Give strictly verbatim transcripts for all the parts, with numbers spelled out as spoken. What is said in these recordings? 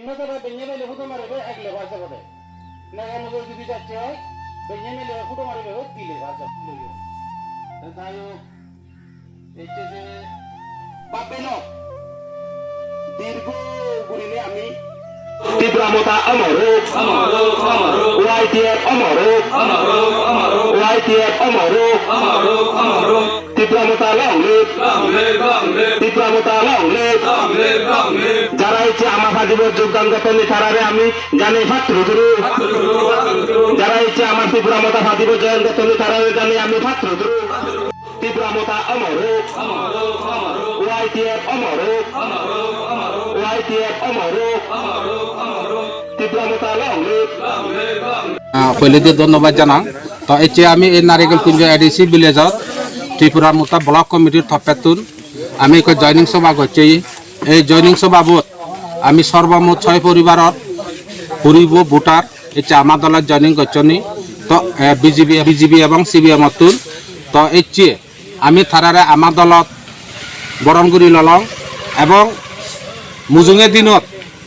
Nasa ba benya mele photo mare ba ek lebar jabo de. Naga nugo judi jacche oi, benya mele photo mare ba oi di lebar jabo. Tei tayo, ecche je, bapeno, dirgo gurinei ami. Tipra Motha amar hok, amar hok, amar hok. Y T F amar hok, amar hok, amar hok. Y T F amar hok, amar hok, amar hok. Tipra Motha long live! Long live, long live! Tipra Motha long live! Long live, long live! যারা এই যে আমার ফাঁসিবর যোগদান করতে নি তারারে আমি জানি ফাত্র ধরু। যারা এই যে আমার ত্রিপুরা মতা ফাঁসিবর জয়েন করতে নি তারারে জানি আমি ফাত্র ধরু। Tipra Motha amar hok! Y T F amar hok! Y T F amar hok! Tipra Motha long live! Ah, pwilwdi dhonnobad janang. To ecche ami ei Narikel Kunjo A D C village-ot Tipra Motha Block Committee-r thoppettun ami ekko joining sobha gocchi. Ei joining sobhabot ami sorbomot choi poribaror puribo voter ecche ama dolot joining gocchoni. To, eh, B J P, B J P ebong C P M-ottun. To ecche ami tarare ama dolot boron guri lolong ebong mujunge dinot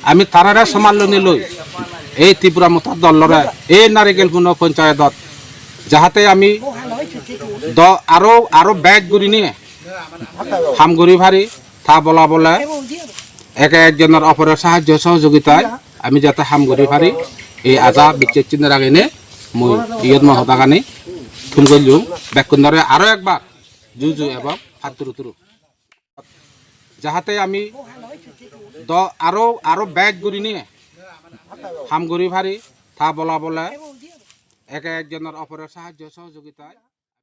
ami tarare somal loni loi ei Tipra Motha dollore ei Narikel Kuno Ponchayedot jahate ami do aro, aro bej gurinei ham guri pari, ta bola bole eke ekjonor opore sahajjo sohojogitai ami jate ham guri pari, ei aja bichek chini ragene mui iyot mo hodagani thum gollung bekkunore aro ekbar juju ebong patturu turu. Jahate ami do aro, aro bej gurinei ham guri pari, ta bola bole eke ekjonor opore sahajjo sohojogitai.